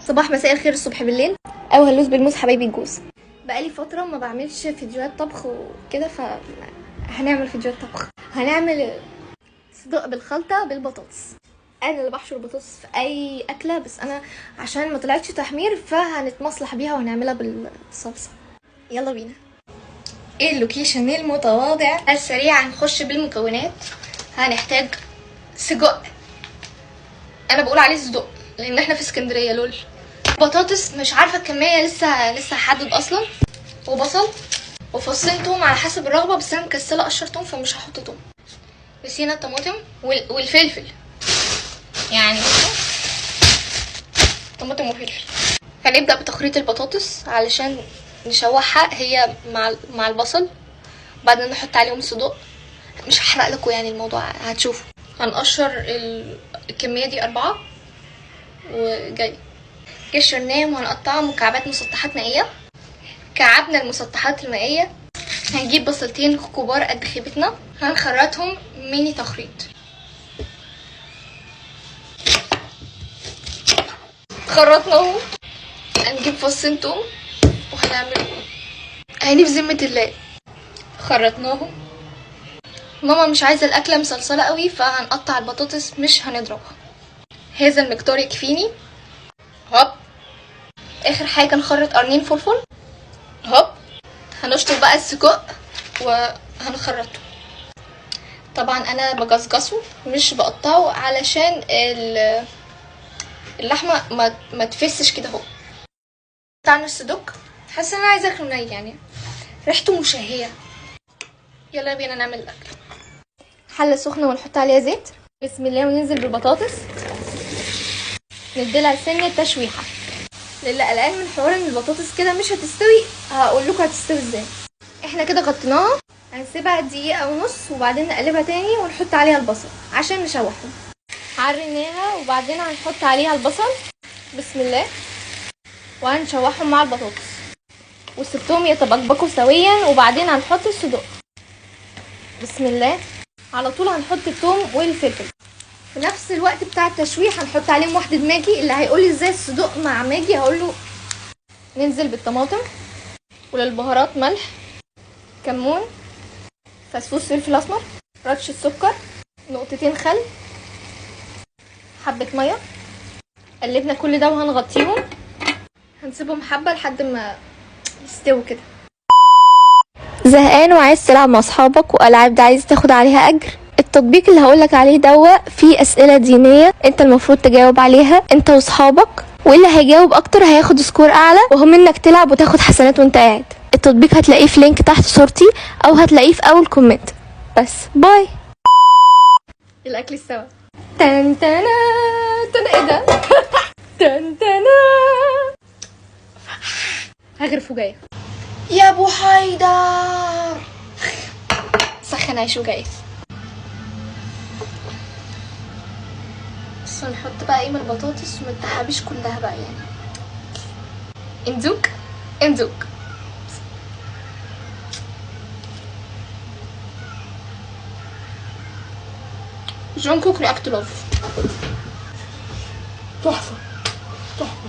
صباح مساء الخير، الصبح بالليل، او هلوس بالموز حبايبي الجوز. بقالي فترة ما بعملش فيديوهات طبخ وكده، فهنعمل فيديوهات طبخ. هنعمل صدق بالخلطه بالبطاطس. انا اللي بحشر البطاطس في اي اكله، بس انا عشان ما طلعتش تحمير فهنتمصلح بيها وهنعملها بالصلصه. يلا بينا. ايه ال location المتواضع السريع. هنخش بالمكونات. هنحتاج سجق، انا بقول عليه صدق لان احنا في اسكندرية لول. بطاطس مش عارفه الكمية، لسه هحدد اصلا. وبصل وفصين توم على حسب الرغبة، بس انا مكسله اقشر توم فمش هحط توم. نسينا الطماطم والفلفل، يعني طماطم وفلفل. هنبدا بتخريط البطاطس علشان نشوحها هي مع البصل، وبعدين نحط عليهم صدق. مش هحرق لكم يعني الموضوع، هتشوفوا. هنقشر الكمية دي 4 وجاي. قشرناهم وهنقطعهم مكعبات مسطحات مائية. كعبنا المسطحات المائية. هنجيب بصلتين كبار قد خيبتنا، هنخرطهم ميني تخريط. خرطناهم. هنجيب فصين توم وهنعمل عيني في ذمة الله. خرطناهم. ماما مش عايزة الأكلة مصلصلة قوي، فهنقطع البطاطس مش هنضربها. هذا المقدار يكفيني. هوب. اخر حاجة نخرط قرنين فلفل. هوب. هنشطب بقى السجق وهنخرطه. طبعا انا بجصجصه مش بقطعه علشان اللحمة ما تفسش كده اهو. قطعنا السجق. حاسه ان انا عايزه اكله ني، يعني ريحته مشهيه. يلا بينا نعمل الاكل. حله سخنة ونحط عليها زيت. بسم الله. وننزل بالبطاطس، نديلها سنة تشويحه. للي قلقان من حوار ان البطاطس كده مش هتستوي، هقول لكم هتستوي ازاي. احنا كده غطيناها، هنسيبها 1.5 دقيقة وبعدين نقلبها تاني ونحط عليها البصل عشان نشوحهم. عريناها وبعدين هنحط عليها البصل. بسم الله. وهنشوحهم مع البطاطس وسبتهم يتبقبقوا سويا، وبعدين هنحط الصدق. بسم الله. على طول هنحط الثوم والفلفل في نفس الوقت بتاع التشويح. هنحط عليهم واحدة ماجي. اللي هيقولي ازاي الصدق مع ماجي هقوله ننزل بالطماطم. وللبهارات ملح، كمون، فسفوس فلفل اسمر، رشه سكر، 2 خل، حبه مية. قلبنا كل ده وهنغطيهم. هنسيبهم حبه لحد ما يستووا كده. زهقان وعايز تلعب مع اصحابك والعاب ده عايز تاخد عليها اجر؟ التطبيق اللي هقولك عليه دوا فيه اسئلة دينية انت المفروض تجاوب عليها انت واصحابك، واللي هيجاوب اكتر هياخد score اعلى، وهم انك تلعب وتاخد حسنات وانت قاعد. التطبيق هتلاقيه في link تحت صورتي او هتلاقيه في اول comment. بس bye. الاكل استوى. تن تنا تن. ايه ده؟ تن تنا. هغرف وجاية. يا ابو حيدر سخن عيش وجاي. بس نحط بقى ايه من البطاطس وما تحبش كلها بقى يعني. اندوك اندوك. جونكوك react love. تحفة تحفة.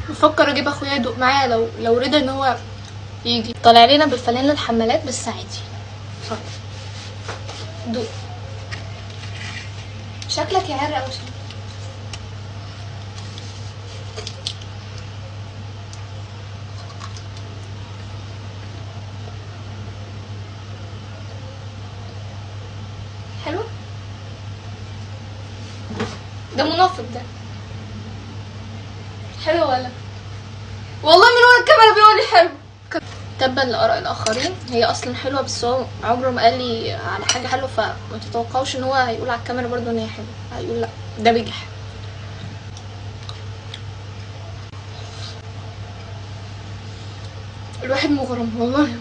بفكر اجيب اخويا يدوق معايا لو رضا ان هو يجي. طالع لنا بالفانيلا الحمالات بس عادي. دوق. شكلك يا عرق قوي. حلو ده، منافق ده. حلو ولا؟ والله من ورا الكاميرا بيقول لي حلو. تبا لآراء الآخرين، هي أصلا حلوة بس هو عمره ما قال لي على حاجة حلوة، فما تتوقعوش إن هو هيقول على الكاميرا برضو إن هي حلوة، هيقول لأ ده بجح. الواحد مغرم والله.